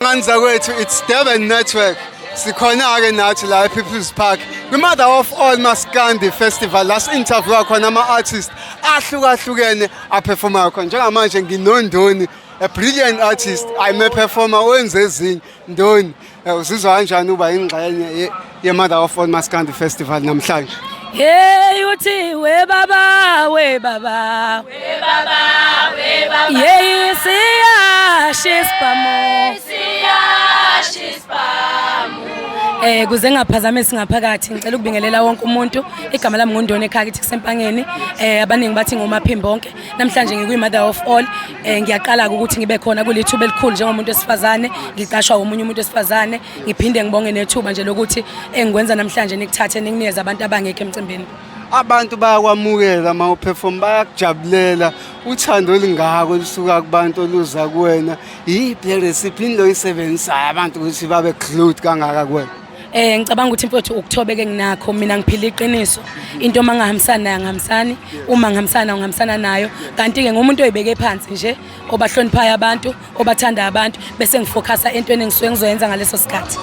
Ngane zakwethu, it's Durban Network. Sikhona-ke nathi la e-People's Park kwi-Mother of All Maskandi Festival la si-interviewa khona ama-artist ahlukahlukene aperformayo khona. Njengamanje nginoNdoni, a brilliant artist, I'm a performer wenze ezinye. Ndoni, uzizwa kanjani uba ingxenye ye-Mother of All Maskandi Festival namhlanje? Hey, uthi we baba, we baba, we baba, we baba. Hey, siyasha isibhamu. Siyasha isibhamu. Kuze ngaphazamisi ngaphakathi, ngicela ukubingelela wonke umuntu. Igama lami nguNdoni, ekhaya kithi kuseMpangeni. Abaningi bathi ngoMaphimbo bonke. Namhlanje ngikuyi Mother of All. Ngiyaqala ukuthi ngibe khona kulithuba elikhulu njengomuntu wesifazane, ngiqashwa umunye umuntu wesifazane. Ngiphinde ngibonge nethuba nje lokuthi engikwenza namhlanje nikuthathe nikunikeze abantu abangekho emcimbini. Abantu bayakwamukela uma uperform, bayakujabulela. Uthando olungako olusuka kubantu oluza kuwena, yiphi le recipe into oyisebenzisayo abantu ukuthi babe glued kangaka kuwena? Ngicabanga ukuthi, mfowethu, ukuthobeka enginakho. Mina ngiphila iqiniso. Into uma ngahambisani nayo angihambisani, uma ngihambisana nayo ngihambisana nayo. Kanti-ke ngumuntu oyibeke phansi nje, obahloniphayo abantu, obathanda abantu, bese ngifocusa entweni engisuke ngizoyenza ngaleso sikhathi.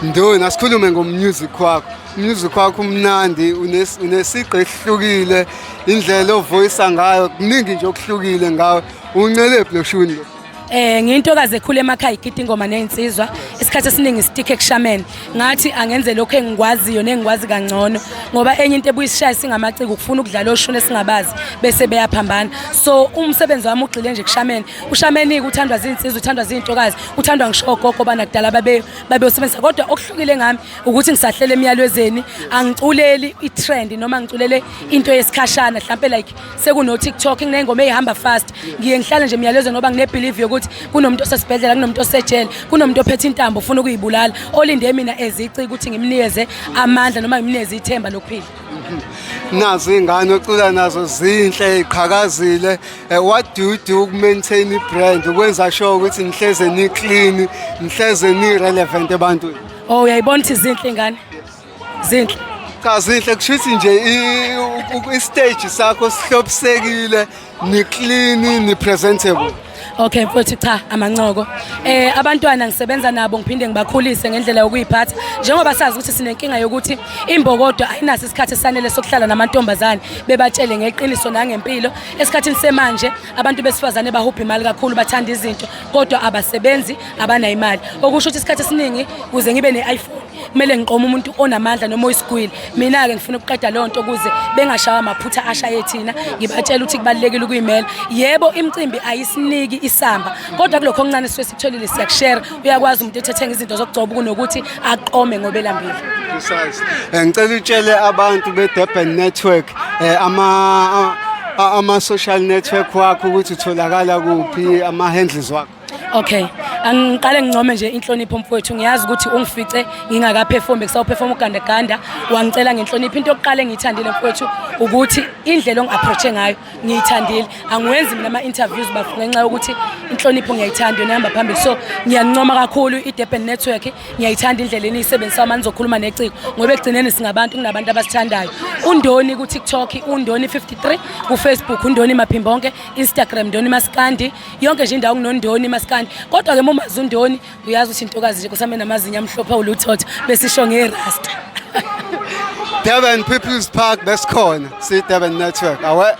Ndoni, asikhulume ngomusic wakho. Umusic wakho umnandi, unesigqi esihlukile, indlela ovoyisa ngayo, kuningi nje okuhlukile ngawe. Uncelephi lo shuni lo? Ngiyintokazi ekhule emakhaya igida ingoma nezinsizwa. Isikhathi esiningi stick ekushameni. Ngathi angenze lokho engikwaziyo nengikwazi kangcono, ngoba enye into ebuye isishaye singamaciko ukufuna ukudlala oshuni esingabazi bese beyaphambana. So umsebenzi wami ugxile nje kushameni. Ushameni uthandwa zinsizwa, uthandwa zintokazi, uthandwa ngisho ogogo bana kudala babe babewusebenzisa. Kodwa okuhlukile ngami ukuthi ngisahlela emyalwezeni, angiculeli i-trend noma ngiculele into yesikhashana, mhlambe like sekuno TikTok kunengoma eyihamba fast. Ngiye ngihlale nje emyalezweni ngoba ngine-belief yokuthi kunomuntu osesibhedlela, kunomuntu osejele, kunomuntu ophethe intambo ufuna ukuyibulala, olinde mina ezici ukuthi ngimnikeze amandla noma ngimnikeze ithemba lokuphila. Nazo iy'ngane ocula nazo zinhle, iqhakazile. What do you do uku-maintain i-brand, ukwenza sure ukuthi nihleze ni-clean, nihleze ni-relevant ebantwini? Oh, uyayibona ukuthi zinhle ingane, zinhle. Cha, zinhle. Kusho ukuthi nje i-stage sakho sihlobisekile, ni-clean, ni-presentable. Okay mfowethu, cha, amancoko. Abantwana ngisebenza nabo, ngiphinde ngibakhulise ngendlela yokuyiphatha, njengoba sazi ukuthi sinenkinga yokuthi imbokodo ayinaso isikhathi esanele sokuhlala namantombazane bebatshele ngeqiniso nangempilo. Esikhathini semanje abantu besifazane bahubha imali kakhulu, bathanda izinto kodwa abasebenzi, abanayo imali. Okusho ukuthi isikhathi esiningi kuze ngibe ne-iPhone kumele ngiqome umuntu onamandla noma oyisigwili. Mina-ke ngifuna ukuqeda leyo nto ukuze bengashawa amaphutha ashaye thina. Ngibatshela ukuthi kubalulekile ukuyimela. Yebo, imicimbi ayisiniki isamba, kodwa kulokho okuncane sisuke sikutholile siyakushare. Uyakwazi umuntu ethethenga izinto zokugcoba kunokuthi aqome ngoba elambile. Precise. Ngicela utshele abantu be-Durban Network ama social network wakho, ukuthi utholakala kuphi, ama handles wakho. Okay, angiqale ngincome nje inhlonipho, mfowethu. Ngiyazi ukuthi ungifice ngingakaperform, kusawuperform ugandaganda, wangicela ngenhlonipho. Into yokuqala engiyithandile, mfowethu, ukuthi indlela ongi-approach ngayo ngiyithandile. Angiwenzi mina ama-interviews bafu ngenxa yokuthi inhlonipho ngiyayithanda, yona ihamba phambili. So ngiyancoma kakhulu i-Durban Network, ngiyayithanda indlela eniyisebenzisa uma nizokhuluma neciko, ngoba ekugcineni singabantu, kunabantu abasithandayo. Undoni ku-TikTok, Undoni 53, ku-Facebook Undoni Maphimbonke, Instagram Ndoni Maskandi, yonke nje indawo kunoNdoni Maskandi. Kodwa-ke uma umazi uNdoni uyazi ukuthi intokazi nje kusame namazinyo amhlophe awuluthotho besisho ngerasta. Durban People's Park, besikhona si Durban Network. Awe.